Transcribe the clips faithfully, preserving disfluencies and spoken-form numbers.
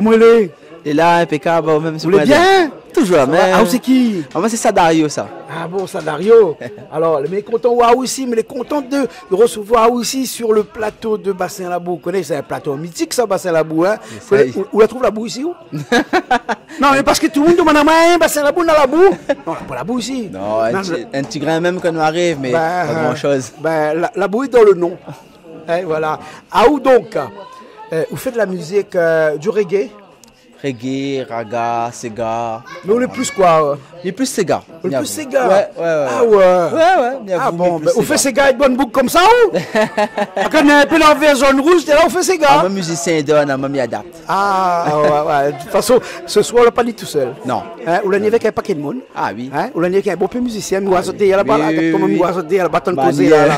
Koman i lé ? Lé la, inpékab, ou mèm, ou lé bien ? Toujour la mèm. Ah, ou sé ki ? Ah, moin sé Sadario sa. Ah bon, Sadario. Alor, mi lé kontan oir aou isi, mi lé kontan de resevoir aou isi sur le plato de Bassin Labou. Ou koné, sé in plato mitik sa, Bassin Labou, in. Ou, ou la trouv labou isi, ou ? Non, mé parske tout le moun i demann amoin, in, Bassin Labou, na labou ? Non, na pa labou isi. Non, in ti, in ti grin mèm kan nou ariv, mé pa gran shoz. Bin, la, labou lé dan le non. In, voilà. Ah, ou donk, euh, ou fé de la mizik, euh, du reggae ? Reggae, raga, séga. Mé ou lé plis koi, euh ? Lé plis séga. Ou lé plis séga ? Ouais, ouais, ouais. Ah ouais. Ouais, ouais, mi avou, mi lé plis séga. Ah bon, bin, ou fé séga èk bann boug konmsa, ou ? Kan néna in pé la vèr zone rouj, té la, ou fé séga. Ah, moin mizisien i donn, moin mi adapt. Ah, ouais, ouais. De tout fason, se soir, ou la pa ni tousèl. Non. In, ou la ni avèk in paké de moun. Ah oui. In, ou la ni avèk in bonpé mizisien, mi oi azot dèyèr laba la, avèk ton moun, mi oi azot dèyèr laba, tann kozé la.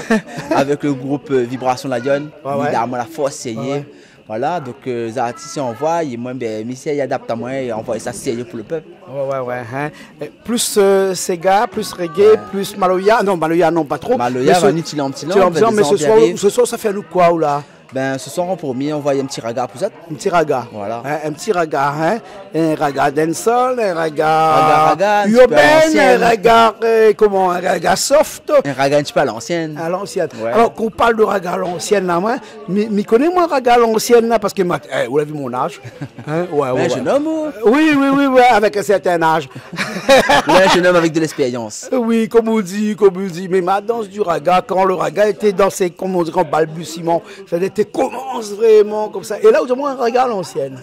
Avèk le group, euh, Vibration Lion, ouais, ouais, li done amoin la fors, sérié. Ouais, ouais. Voilà, donk, euh, zartis i anvoy, é moin, bin, mi sèy adapt amoin é anvoy sa sérié pou le pèp. Ouais, ouais, ouais, in. É plis, euh, séga, plis reggae, plis maloya. Non, maloya, non, pa tro. Maloya, mé va ni ti lanm, ti lanm, mé se soir, se soir, sa fé anou koi, ou la ? Bin, se soir, an promié, anvoy in ti raga pou zot. In ti raga. Voilà. In, in ti raga, in. In raga dancehall, in raga urbain, in raga, euh, koman, in raga soft. Raga lansien. In raga in ti pé a lansièn. A lansièn. Ouais. Alor, kan ou parl de raga a lansièn la, moin, mi, mi koné, moin, raga a lansièn la, parske ma, eh, ou la vi mon az. In ? Ouais, ouais, ouais. Mé in jenn om, ou ? Oui, oui, oui, ouais, avèk in sèrtin az. Ouais, in jenn om avèk de lèspérians. Oui, konm ou di, konm ou di. Mé ma dans du raga, kan le raga lété dansé, konm i di, an balbutiement, sa lété komans vréman konmsa. É la, ou di amoin, in raga a lansièn.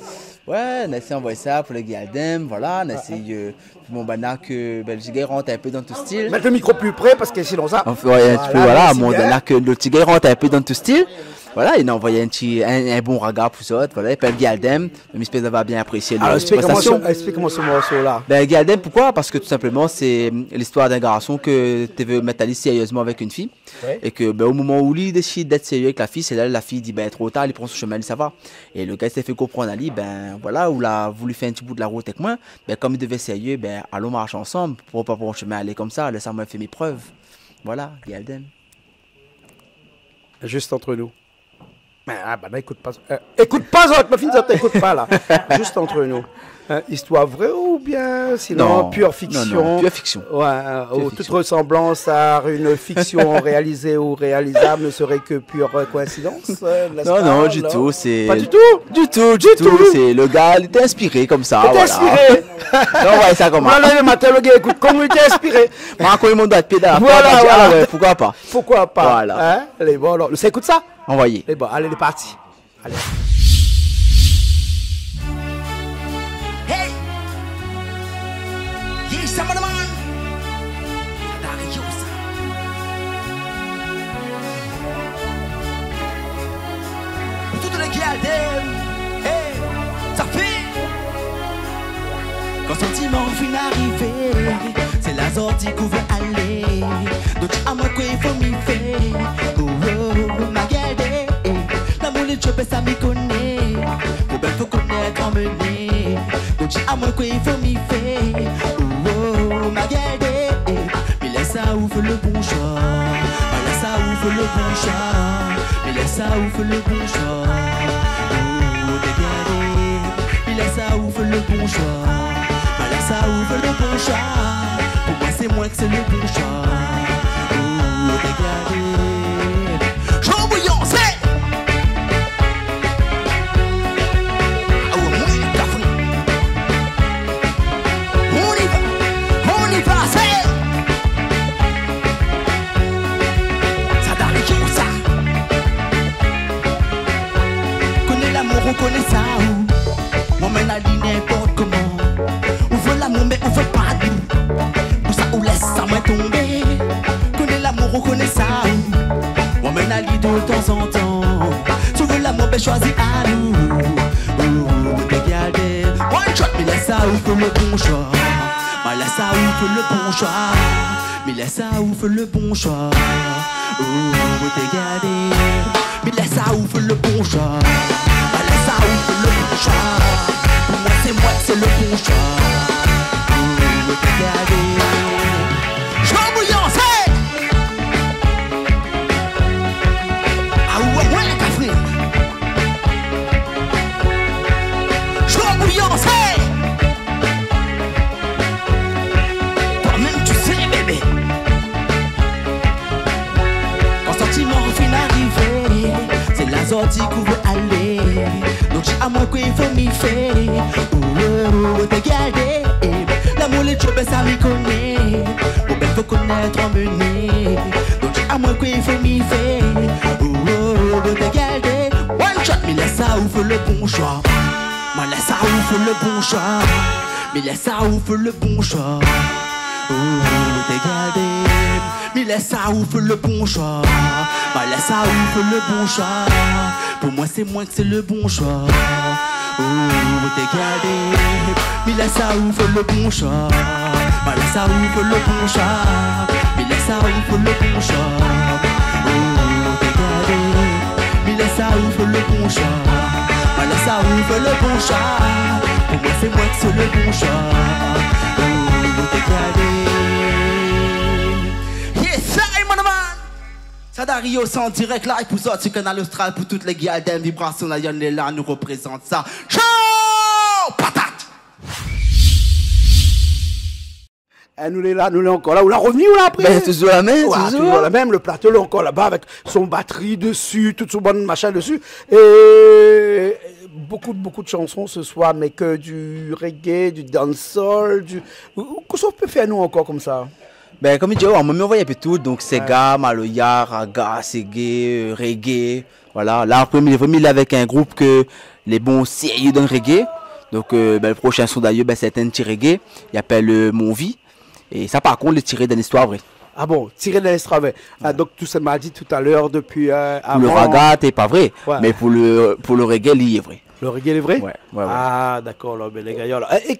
Ouais, nou la éséy anvoy sa pou le Giyaldem, voilà, nou la éséy, euh, pou banna ke, bin, le ti gars i rant in pé dan tout stil. Mèt le mikro pli pré, parske sinon sa. Anfin, ouais, in ti pé, voilà, voilà, mé le ti gars i rant in pé dan tout stil. Voilà, é nou anvoy in ti, in, in bon raga pou zot, voilà, i apèl Giyaldem, mi éspèr zot va bien apresié le, la prestasion. Alor, esplik amoin se, esplik amoin se morso la. Bin, Giyaldem, poukoi ? Parske tou sinpleman, sé, euh, listoir d'in garson ke té vé mèt ali sériezman avèk in fi. Ouais. É ke, bin, o moman ou li désid d'èt sérié avèk la fi, sé la, la fi i di, bin, tro tar, li pran son shomin, li sava. É le gars i sé fé konprann ali, bin, voilà, ou la vouli fé in ti bout la rout avèk moin, bin, konm i devé sérié, bin, alon marsh ansanm, pou pa pran shomin alé konmsa, lès amoin fé mé prèv. Voilà, Giyaldem. Juste entre nous. Ah, banna i ékout pa, euh, ékout pa zot, ma fine zot, ékout pa la. Juste entre nous. Euh, histoire vraie ou bien sinon pure fiction ? Non, non, pure fiction. Ouais, euh, toute ressemblance à une fiction réalisée ou réalisable ne serait que pure, euh, coïncidence, euh, n'est-ce pas ? Non, non, du tout, c'est... Pas du tout ? Du tout, du tout. Sé le gars, li té inspiré konmsa, voilà. Li té inspiré. Non, ouais, sa koman ? Voilà, le matin, le gars i ékout, konm li té inspiré. Moin, kan i mont dan le pié dan la port, moin di, ah ouais, poukoi pa ? Poukoi pa ? Voilà. In ? Alé, bon, alor, sa i ékout sa ? Anvoyé. É bon, alé, lé parti. Alé. Hey ! Yes, I'm on the man. Sadario sa. Pou tout le Giyaldem. Hey, sa fé. Kan santiman fine arivé, sé la zorti kouv alé. Donk, amoin, kosa i fo mi fé ? Oh, oh, ma Giyaldem. Lamour lé djobé, sa mi koné. Problém fo konèt anmené. Donk, di amoin kosa i fo mi fé. Oh, oh, ma Giyaldem. Mi lès aou fé le bon shoi. Ma lès aou fé le bon shoi. Mi lès aou fé le bon shoi. Oh, ma Giyaldem. Mi lès aou fé le bon shoi. Ma lès aou fé le bon shoi. Pou moin, sé moin ki sé le bon shoi. Oh, ma Giyaldem. Jean Bouillon, sé... Ah ouais, moin, kafou. On y va, on y va, sé... Sadario sa. Koné lamour, ou koné sa, ou. Moin, mi anmenn ali ninport koman. Ou vé lamour, mé ou vé pa dou. Pou sa, ou lès amoin tonbé. Koné lamour, ou koné sa, ou. Ou anmenn ali de tanzantan. Si ou vé lamour, bin, shoizi anou. Oh, ma Giyaldem. One shot, mi lès aou fé le bon shoi. Ma lès aou fé le bon shoi. Mi lès aou fé le bon shoi. Oh, ma Giyaldem. Mi lès aou fé le bon shoi. Ma lès aou fé le bon shoi. Pou moin, sé moin ki sé le bon shoi. Oh, ma Giyaldem. Jean Bouillon, sé... Ah ouais, ouais, Kafrine. Jean Toi-même, tu sais, bébé. Kan santiman fine arivé, sé la zordi k'ou vé alé. Donk di amoin kosa i fo mi fé. Oh, oh, oh, té gardé. Lamour lé tro bèl, sa mi koné. Bon, bèl, fo konèt anmené. Donk di amoin kosa i fo mi fé. Oh, oh, oh, oh, té gardé. One shot, mi lès aou fé le bon shoi. Ma lès aou fé le bon shoi. Mi lès aou fé le bon shoi. Oh, té gardé. Mi lès aou fé le bon shoi. Ma lès aou fé le bon shoi. Pou moin, sé moin ki sé le bon shoi. Oh, té gardé. Mi lès aou fé le bon shoi. Ma lès aou fé le bon shoi. Mi lès aou fé le bon shoi. Oh, té gardé. Mi lès aou fé le bon shoi. Ma lès aou fé le bon shoi. Pou moin, sé moin ki sé le bon shoi. Oh, té gardé. Yes I, mon man. Sa Dario, sé an dirèk live pou sort si Kanal Austral, pou tout lé gars d'M Vibration, la, nou lé la, nou reprézant sa. Ciao, patat. Eh, nou lé la, nou lé ankor la. Ou la revni, ou la pri ? Ben, toujour la mèm, ouais, toujour. Toujour la mèm. Le plato lé ankor laba avèk son batri dési, tout son bann machin dési. É bokou, bokou de shanson se soir, mé ke du reggae, du dancehall, du, kosa ou pé fé anou ankor konmsa ? Ben, konm mi di, oh, moin, mi anvoy in pé tout, donk séga, maloya, raga, seggae, euh, reggae, voilà. La, apré, mi lé, mi lé avèk in group ke lé bon sérié dan le reggae. Donk, euh, ben, le proshin son d'ayèr, ben, sé in ti reggae. I apèl, euh, Mon Vie. É sa, par kont, lé tiré d'in istoir vré. Ah bon, tiré d'in istoir vré. Ah, donk, tout sak ma di talèr dopi, euh, avan. Pou le raga, té pa vré. Ouais. Mé pou le, pou le reggae, li lé vré. Le reggae lé vré ? Ouais, ouais, ouais. Ah, dakor, la, ben, lé gayar la. É, é,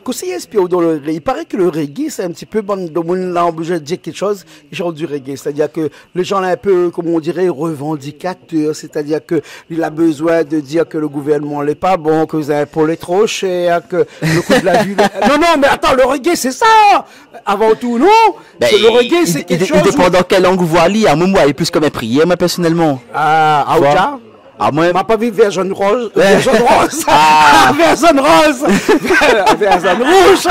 kosa i inspir aou dan le reggae ? I paré ke le reggae, sé in ti pé, bann domoun la, oblizé dir kékshoz, i shant du reggae. Sétadir ke lé jan la, in pé, koman i di, revandikatèr, sétadir ke li la bezoin de dir ke le gouvèrnman lé pa bon, ke lé zinpo lé tro shèr, ke le kou de la vi lé, non, non, mé atann, le reggae, sé sa, avan tou, non ? Ben, le reggae, i, sé i, i, kékshoz i dépan dan kèl ang ou voi ali. Amoin, moin, lé plis konm in prièr, moin, pèrsonèlman. Ah, ou voi ? Aoudja ? Ah, moin... Ma pa vi vèr, jone, roz, euh, vèr, jone, roz. Ah. Vèr, jone, roz. Vèr, vèr, jone, rouj.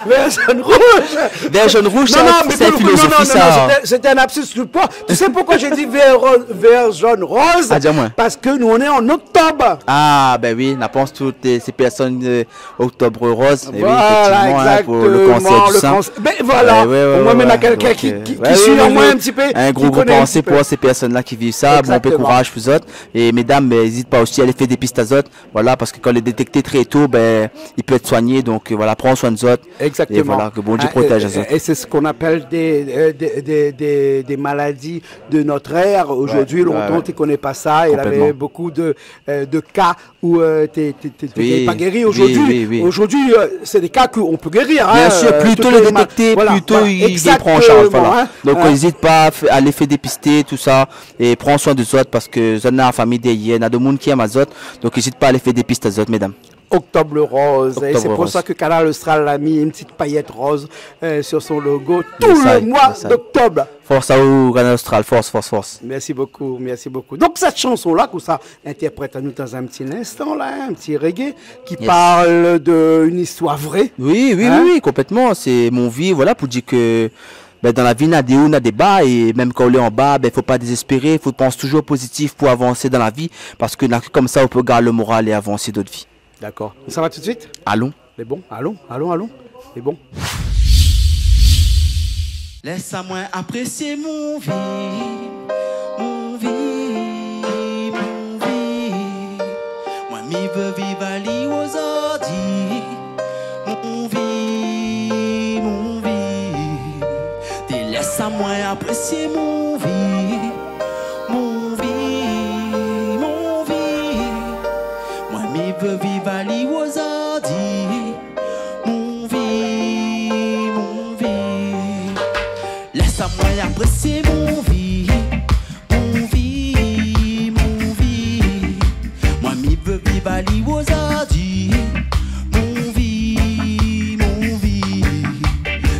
Vèr, jone, rouj. Vèr, jone, rouj, non, sé non, in, mé sé in pou le kou, filozofi, non, non, non, sa. Non, sété, sété in lapsus, tu vois. Tu sais pourquoi j'ai dit vèr, ro-, vèr, jone, roz ? Ah, di amoin. Parce que nous, on est en octobre. Ah, ben oui, nou la pans tout, euh, sé pèrsone, euh, Octobre Rose, eh oui, voilà, effectivement, hein, pour le cancer du sein. Exactement, le cancer. Ben voilà, ouais, ouais, ouais, ouais. Au moins, même à quelqu'un qui, euh, qui, qui suit au moins un petit peu, qui connaît un petit peu. Donc, ouais, ouais, ouais. Un gros, gros pensée pour ces personnes-là qui vivent ça. Exactement. Bon, on peut courage pour eux. Et mesdames, ben, n'hésitez pas aussi à aller faire dépistage, voilà, parce que quand il est détecté très tôt, ben, il peut être soigné. Donc, euh, voilà, pran soin de zot. Exactement. Et voilà, que Bondié protège zot. Hein, et, et, et c'est ce qu'on appelle des, euh, des, des, des, des maladies de notre ère. Aujourd'hui, ouais, ouais, ouais. Longtemps, tu connais pas ça. Complètement. Il y avait beaucoup de, euh, de cas ou, euh, té, té, té, té pa géri. Oui, oui, oui. Aujourd'hui, aujourd'hui, euh, c'est des cas qu'on peut guérir, hein, euh, tout est ma-, voilà, voilà, exactement, hein. Bien sûr, plus tôt il est détecté, plus tôt il, il prend en charge, voilà. Donc, n'hésite pas à f-, à aller faire dépister, tout ça, et prends soin de zot, parce que zot néna la fami dèrièr, néna demoun ki èm azot, donc n'hésite pas à aller faire dépister azot, mesdames. Octobre Rose, et c'est pour ça que Canal Austral a mis une petite paillette rose, euh, sur son logo tout le mois d'octobre. Yes, I, yes, I. Force à vous, Canal Austral, force, force, force. Merci beaucoup, merci beaucoup. Donc, cette chanson-là, que ça interprète à nous dans un petit instant, là, un petit reggae, qui parle d'une histoire vraie. Yes. Oui, oui, oui, oui, complètement. Hein ? C'est mon vie, voilà, pour dire que, ben, dans la vie, néna des hauts, néna des bas, et même quand on est en bas, ben, faut pas désespérer, faut penser toujours positif pour avancer dans la vie, parce que néna que comme ça, on peut garder le moral et avancer d'autres vies. D'accord. Sa va tout de suite ? Alon. Lé bon ? Alon, alon, alon. Lé bon. Lès amoin aprésié mon vi, mon vi, mon vi. Moin mi vé viv ali ozordi. Mon vi, mon vi. Té lès amoin aprésié mon vi. Mon vi, mon vi. Moin mi vé viv ali ozordi. Mon vi, mon vi. Lès amoin aprésié mon vi. Mon vi, mon vi. Moin mi vé viv ali ozordi. Mon vi, mon vi.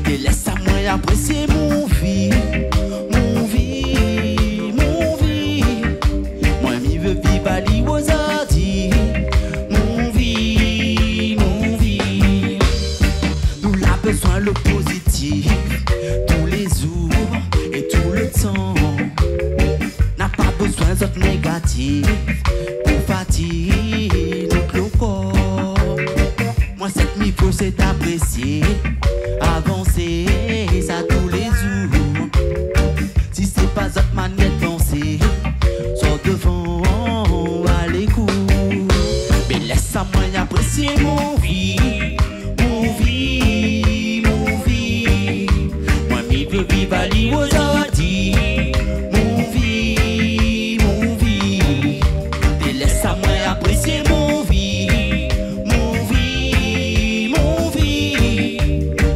Té lès amoin aprésié mon vi. Mon vi, mon vi. Moin mi vé viv ali ozordi. Mon vi, mon I fo sé aprésié, avansé, sa tou lé zour. Si sé pa zot manièr pansé, sort dovan, alé kour. Mé lès amoin aprésié mon vi, mon vi, mon vi. Moin mi vé viv ali ozordi. Mon vi, mon vi. Té lès amoin aprésié mon vi. Mon vi, mon vi.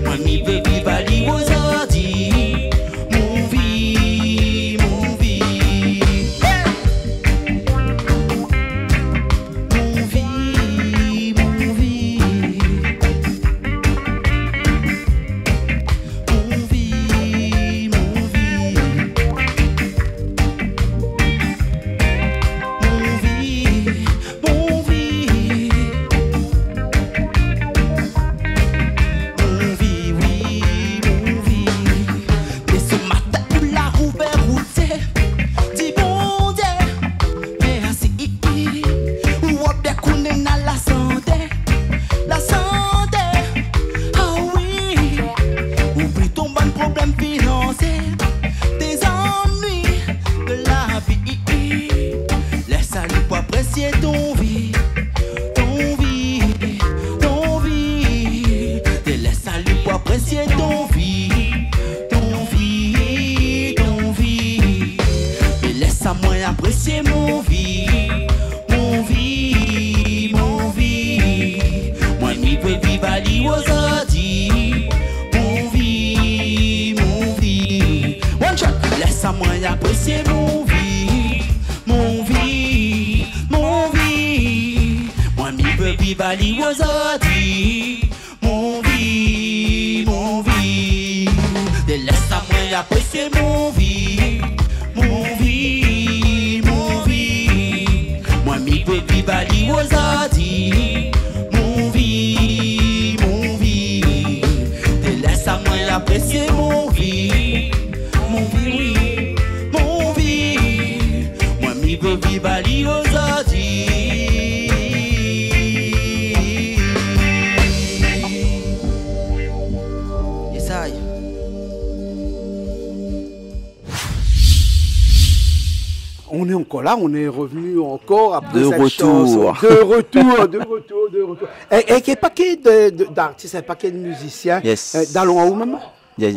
Moin mi vé viv ali ozordi. Mon vi, mon vi. Mon vi, mon vi. Mon vi, mon vi. Mon vi, mon vi. Mon vi, oui, mon vi. Mé se matin ou la rouvèr rout, di Bondié. Mèrsi, ou la bien koné na la santé, la santé. Ah oui, oubli ton bann problèm finansié, té zannui de la vi. Lès ali pou aprésié ton vi, ton vi, ton vi. Té lès ali pou aprésié ton vi, ton vi, ton vi. Mé lès amoin aprésié mon vi, mon vi, mon vi. Moin mi vé viv ali ozordi. Mon vi, mon vi. One shot. Lès amoin aprésié mon vi, mon vi, mon vi. Moin mi vé viv ali ozordi. Mon vi, mon vi. Té lès amoin aprésié mon vi, mon vi, mon vi. Moin mi vé viv ali ozordi. Mon vi, mon vi. Té lès amoin aprésié mon vi, mon vi, oui, mon vi. Moin mi vé viv ali ozordi. Yes I. On est encore là, on est revenu encore après cette chanson. De retour. De retour, de retour, de retour. É, é kèl pakèt de, de, d'artis, in pakèt de mizisien. Yes. Euh, dalon aou mèm ?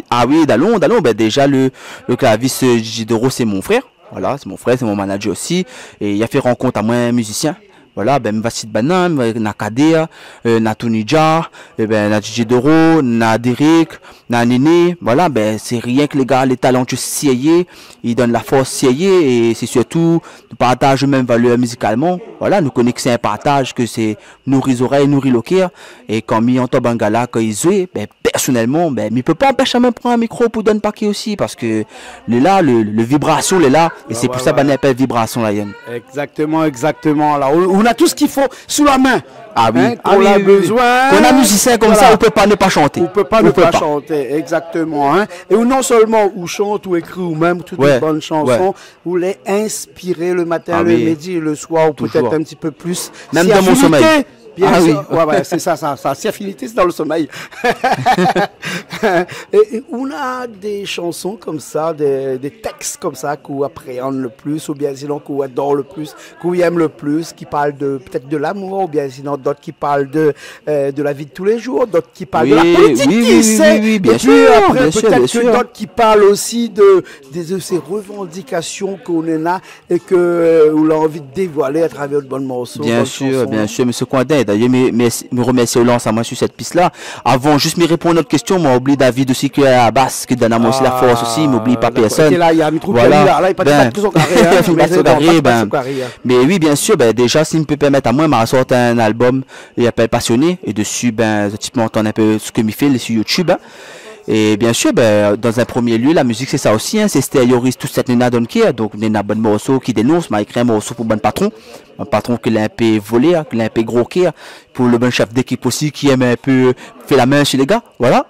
Ah oui, dalon, dalon, ben déja le, le klavishis, euh, Gigi Doro, sé mon frèr. Voilà, sé mon frèr, sé mon manager osi. É li la fé rankont amoin mizisien. Voilà, ben, mi va sit banna, na Kader, euh, na Tony Jah, é ben, na Gigi Doro, na Derek, na Néné. Voilà, ben, sé rienk lé gars, lé talantié sérié, i donn la fors sérié, é sé sirtou, nou partaz mèm valèr mizikalman. Voilà, nou koné ke sé in partaz, ke sé nouri zorèy, nouri lo kèr. É kan mi antann bann gars la, kan i zoué, ben, pèrsonèlman, ben, mi pé pa anpèsh amoin pran in mikro pou donn paké osi, parske lé la, le, le vibrasion lé la, é sé pou sa banna i apèl Vibration Lion. Exactement, exactement. Là, on, on a tout ce qu'il faut sous la main. Ah oui, hein, ah oui, oui, oui. Quand on a besoin, quand on a musicien comme ça, voilà, on peut pas ne pas chanter. On peut pas ne pas chanter, exactement, hein. Et ou non seulement ou chante, ou écrit ou même toute une bonne chanson, ou lé inspiré le matin, le midi, le soir, ou peut-être un petit peu plus. Ah oui, toujours. Même dans mon sommeil. Bien sûr. Ah oui. Ouais, ouais, c'est ça, ça, ça. Si affinité, c'est dans le sommeil. Et, et on a des chansons comme ça, des, des textes comme ça qu'on appréhende le plus, ou bien sinon qu'on adore le plus, qu'on aime le plus, qui parlent de, peut-être de l'amour, ou bien sinon d'autres qui parlent de, euh, de la vie de tous les jours, d'autres qui parlent de la politique, qui sait. Oui, oui, oui, oui, oui, bien sûr, bien sûr. Et puis après, peut-être que d'autres qui parlent aussi de, de, de ces revendications qu'on en a et que, euh, ou la anvi de dévoilé à travèr de bann morso, bann shanson. Bien sûr, bien sûr, mésyé Coindin. D'ailleurs, mi, mi, mi remèrsi ou lans amoin sur cette piste-là. Avan, zis mi réponn a out késtion, moin oubli David osi, ki lé a la bas, ki donn amoin osi la fors osi, mi oubli pa pèrsone. Ah, d'accord. Voilà. Ben, fine bat son karé, hein. Mé oui, bien sûr, ben, déja, si mi pé pèrmèt amoin, ma sort in album, i apèl Passionné, é desi, ben, zot i pé antann in pé sak mi fé, lé sur YouTube, hein. É bien sûr, ben, dans un premier lieu, la musique, c'est ça aussi, hein, c'est extérioriser tout sak néna dan le kèr. Donk, néna bann morso ki dénons, ma ékri in morso pou bann patron. in patron ki lé in pé volèr, ki lé in pé gro kèr, pou le bann shèf d'ékip osi ki èm in pé fé la min su lé gars, voilà.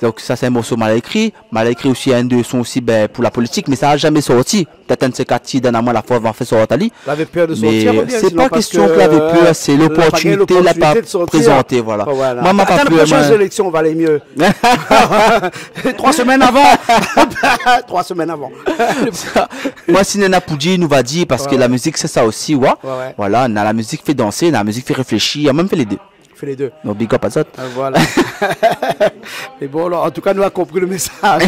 Donk sa sé in morso mal ékri. Mal ékri osi, in de son osi, bin, pou la politik, mé sa la zamé sorti. Pétèt in de sé kat, si i donn amoin la fors, ma fé sort ali. Lavé pèr de sortir, oubien sinon parske, euh, la pa gingn lopportinité de sortir. Mé sé pa késtion ke lavé pèr, sé lopportinité la pa prézanté, voilà. Voilà. Moin, ma pa pèr, moin. Atann la proshèn zéléksion, va alé myé. Troi semèn avan. Troi semèn avan. Moin, si néna pou dir, nou va dir, parske la mizik, sé sa osi, ouais. Ouais, ouais. Voilà, na la mizik fé dansé, na la mizik fé réfléshi, mèm fé lé dé. Fé lé dé. Donk, big up azot. Ah, voilà. Mé bon, alor, an tou ka, nou la konpri le mésaz.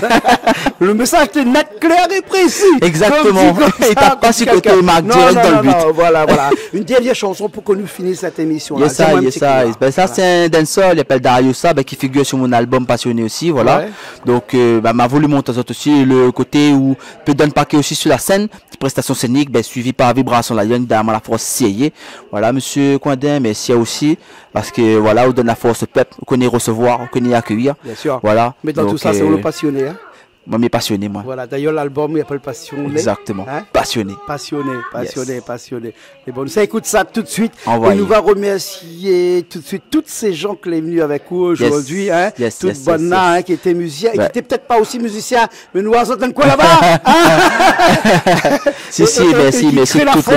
Le mésaz lété nèt, klèr é prési. Exactement. Konm di konmsa, konm di kèlkin. I tap pa si koté, i mark dirèk dan le but. Non, non, non, voilà, voilà. Une dernière chanson pou ke nou fini sèt émision la. Yes, I, yes, I. Voilà. Bin, sa, sé in dancehall, i apèl Dariosa, bin, ki figir su mon album Passionné osi, voilà. Ouais. Donk, euh, bin, ma voulu mont azot osi le koté ou pé donn paké osi su la sèn, prestasion sénik, bin, suivi par Vibration Lion, dèryèr moin la fors sérié. Voilà, mésyé Coindin, mèrsi aou osi, parske, voilà, ou donn la fors o pèp, ou koné resevoir, ou koné akéyir. Bien sûr. Voilà. Mé dan tout sa, sé, euh, ou le passioné, hein. Moin, mi lé passioné, moin. Voilà, d'ailleurs, l'album, i apèl Passionné. Exactement. Hein ? Passionné. Passionné, passionné, passionné. Yes. Mé bon, nou sa ékout sa tout de suite. Anvoyé. É nou va remèrsié tout de suite tout sé jan ki lé vni avèk ou zordi, hein. Yes, yes, yes, yes. Tout bann-la, hein, ki lété mizisien, é ki lété pétèt pa osi mizisien, mé nou azot dann koin laba, hein. Si, si, é, é, mèrsi, é ki mèrsi kré la fors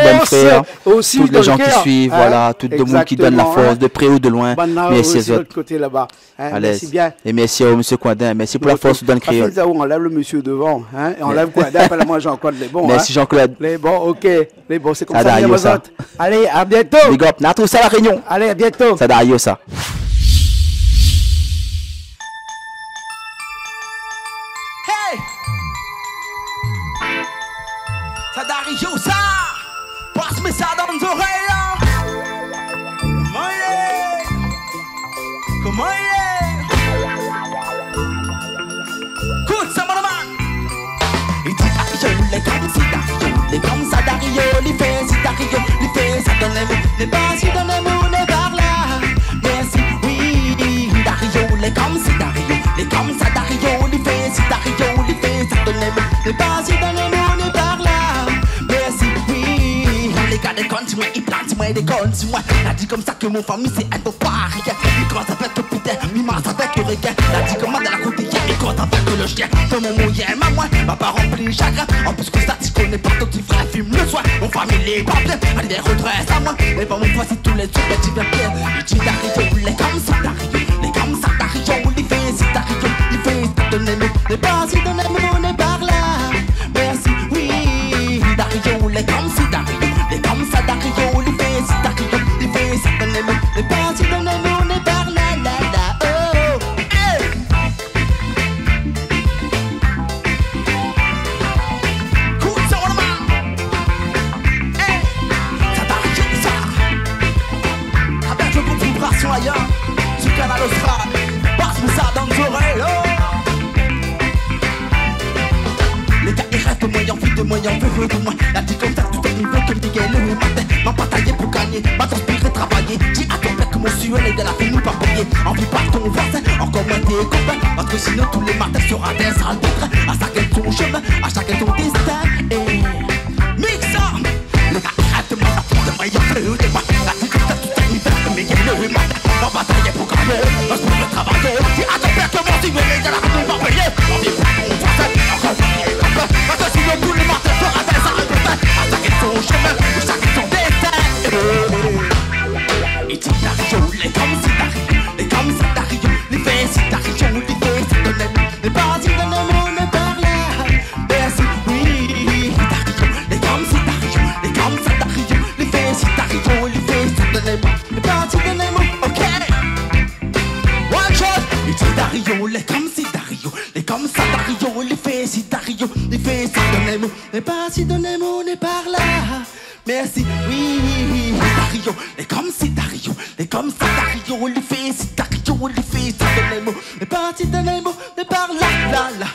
osi, tout le bann frèr, tout le jan ki suiv, voilà, tout le moun ki donn la fors, de pré ou de loin. Exactement, hein. Bann-la osi, lot koté laba. Mèrsi azot. Hein, mèrsi bien. É mèrsi aou, mésyé Coindin. Mèrsi pou la fors ou donn kréol. Bon, anfin, nou anlèv le mésyé dovan, hein. Anlèv Coindin, apèl amoin Jean-Claude Lebon, hein. Mèrsi Jean-Claude. Lebon, OK. Lebon, sé konmsa. Sa Dario, sa. Allez, à bientôt. Big up. Na tout sa, La Réunion. Allez, à bientôt. Sa Dario, sa. Hey ! Sa Dario, sa. Pas amoin sa dann zorèy la. Koman i lé ? Koman i lé ? Kout sa, mon man. I di Dario lé konmsi, Dario lé konmsa, Dario li fé si, Dario li fé sa, donn amoin, lé pa si, donn amoin, lé par la. Mèrsi, oui, Dario lé konmsi, Dario lé konmsa, Dario li fé si, Dario li fé sa, donn amoin, lé pa si, donn amoin, lé par la. Mèrsi, oui. Lé gars, lé konn si moin, i plin si moin, lé konn si moin. La di konmsa ke mon fami sé in bon parien. I koz avèk le piten, i mars avèk le rékin. La di koman dan la kour déyèr, i koz avèk le shien. Koman moin yèm amoin, ma pa ranpli shagrin. An plis ke sa, ti koné pa, ton ti frèr i fim le soir. Mon fami lé pa bien, alé, redrès amoin. Lé pa mon foi si tou lé zour, bin, ti vien bien. I di Dario lé konmsi, Dario lé konmsa, Dario li fé si, Dario li fé sa, donn amoin, lé pa si, donn amoin, lé par la. Mèrsi, oui, Dario lé konmsi, Dario lé konmsa, Dario li fé si, Dario li fé sa, donn amoin, lé pa si, donn amoin, lé par la, la, la, oh, hey. Kout sa, mon man. Hey, sa Dario, sa. Avèk le group Vibration Lion, su Kanal Austral. Pas amoin sa dann zorèy, oh. Lé gars i rèv de moin, anvi de moin, anvi de moin. La di konmsa tout i vé ke mi gingn le matin. Ma batayé pou gingné, ma transpiré, travayé. Di a ton pèr ke mon suèl lé dan la fini pa péyé. Anvi pa ton voisin, ankor moin tes kopin. Parske sinon tou lé matin sora dé sal détrin. A shakinn son shemin, a shakinn son déstin. Eh, mix ça. Lé gars i rèv de moin, anvi de moin, anvi de moin. La di konmsa tout i vé ke mi gingn le matin. Ma batayé pou gingné, ma transpiré, travayé. Di a ton pèr ke mon suèl lé dan la fini pa péyé. Anvi pa ton voisin, ankor moin tes kopin. Parske sinon tou lé matin sora dé sal détrin. A shakinn son shemin, a shakinn son déstin. Eh. I di Dario lé konmsi, Dario lé konmsa, Dario li fé si, Dario li fé sa, donn amoin, lé pa si, donn amoin, lé par la. Mèrsi, oui, Dario lé konmsi, Dario lé konmsa, Dario li fé si, Dario li fé sa, donn amoin, lé pa si, donn amoin, OK. One shot. I di Dario lé konmsi, Dario lé konmsa, Dario li fé si, Dario li fé sa, donn amoin, lé pa si, donn amoin, lé par la. Mèrsi, oui, Dario lé konmsi, Dario lé konmsa, Dario li fé si, Dario li fé sa, donn amoin, lé pa si, donn amoin, lé par la, la, la.